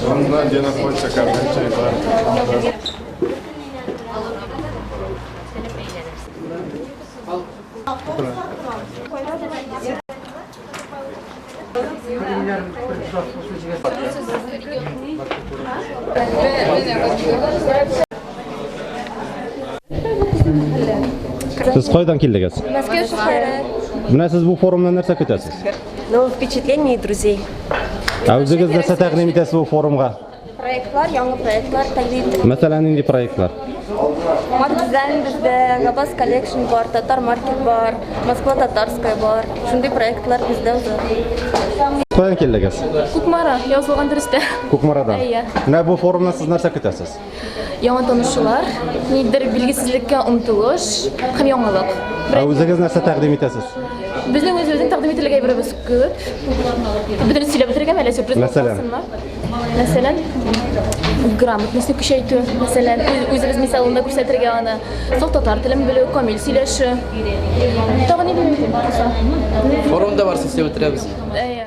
Он знает, где находится Карменча и бар. Сез кайдан килдегез? Мәскәү шәһәре. Менә сез бу форумнан нәрсә көтәсез? Новых впечатлений и друзей. Ә үзегез нәрсә тәкъдим итәсез бу форумга? Проектлар, яңа проектлар тәкъдим итә. Мәсәлән, нинди проектлар? Март дизайн бездә, Габас коллекшн бар, Татар маркет бар, Москва татарская бар. Шундый проектлар бездә уза. Каян килдегез? Кукмара, язылган дөрестә. Кукмарадан. Әйе. Менә бу форумнан сез нәрсә көтәсез? Яңа танышулар, нидер билгесезлеккә омтылыш һәм яңалык. Ә үзегез нәрсә тәкъдим итәсез? Безнең үзебезнең тәкъдим ителгән әйберебез күп. Бөтен сөйләп бетерергәме әллә сюрприз булып Мәсәлән? калсынмы? Мәсәлән, грамотностьны көчәйтү, мәсәлән, үзебез мисалында күрсәтергә аны, саф татар телен белү, камил сөйләшү. Тагын ни мөмкин булса? Форумда барсын сөйләп бетерәбез. Әйе.